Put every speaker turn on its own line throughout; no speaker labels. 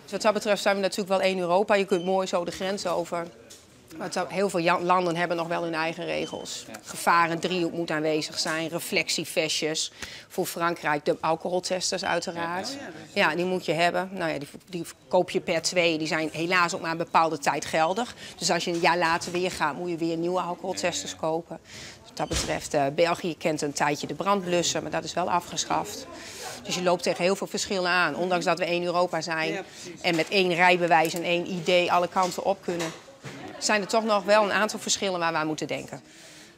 Dus wat dat betreft zijn we natuurlijk wel één Europa. Je kunt mooi zo de grens over. Maar heel veel landen hebben nog wel hun eigen regels. Gevarendriehoek moet aanwezig zijn, reflectievestjes. Voor Frankrijk de alcoholtesters uiteraard. Ja, die moet je hebben. Nou ja, die koop je per twee. Die zijn helaas ook maar een bepaalde tijd geldig. Dus als je een jaar later weer gaat, moet je weer nieuwe alcoholtesters kopen. Dus wat dat betreft, België kent een tijdje de brandblusser, maar dat is wel afgeschaft. Dus je loopt tegen heel veel verschillen aan. Ondanks dat we één Europa zijn en met één rijbewijs en één ID alle kanten op kunnen, zijn er toch nog wel een aantal verschillen waar we aan moeten denken.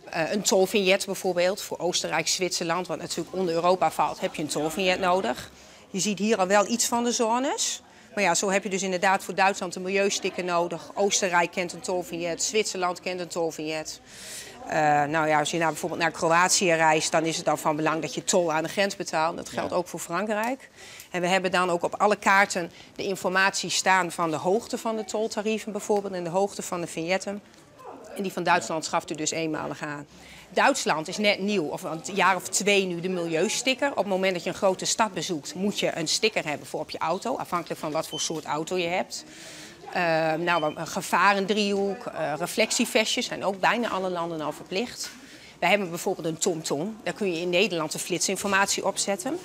Een tolvignet bijvoorbeeld voor Oostenrijk, Zwitserland, wat natuurlijk onder Europa valt, heb je een tolvignet nodig. Je ziet hier al wel iets van de zones. Maar ja, zo heb je dus inderdaad voor Duitsland een milieusticker nodig. Oostenrijk kent een tolvignet, Zwitserland kent een tolvignet. Nou ja, als je bijvoorbeeld naar Kroatië reist, dan is het dan van belang dat je tol aan de grens betaalt. Dat geldt ook voor Frankrijk. En we hebben dan ook op alle kaarten de informatie staan van de hoogte van de toltarieven bijvoorbeeld en de hoogte van de vignetten. En die van Duitsland schaft u dus eenmalig aan. Duitsland is net nieuw, of een jaar of twee nu, de milieusticker. Op het moment dat je een grote stad bezoekt, moet je een sticker hebben voor op je auto. Afhankelijk van wat voor soort auto je hebt. Nou, een gevarendriehoek, reflectievestjes zijn ook bijna alle landen al verplicht. Wij hebben bijvoorbeeld een TomTom. Daar kun je in Nederland de flitsinformatie op zetten.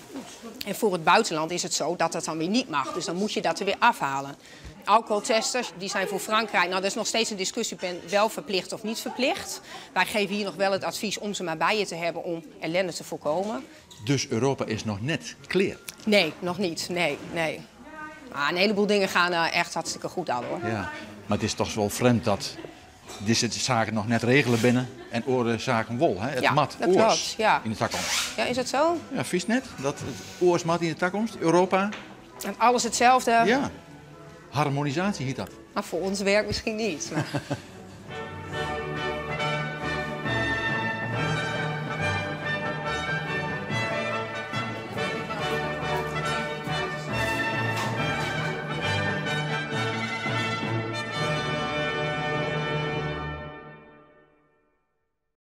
En voor het buitenland is het zo dat dat dan weer niet mag. Dus dan moet je dat er weer afhalen. Alcoholtesters, die zijn voor Frankrijk, nou, dat is nog steeds een discussiepunt, wel verplicht of niet verplicht. Wij geven hier nog wel het advies om ze maar bij je te hebben om ellende te voorkomen.
Dus Europa is nog net kleer?
Nee, nog niet. Nee, nee. Maar een heleboel dingen gaan echt hartstikke goed al, hoor.
Ja, maar het is toch wel vreemd dat deze zaken nog net regelen binnen en oren zaken wol, hè? Het
Ja,
mat
dat
oors
klopt, ja.
in de toekomst.
Ja, is het zo?
Ja, vies net dat het oors mat in de toekomst, Europa.
En alles hetzelfde.
Ja, harmonisatie heet dat.
Maar voor ons werk misschien niet. Maar...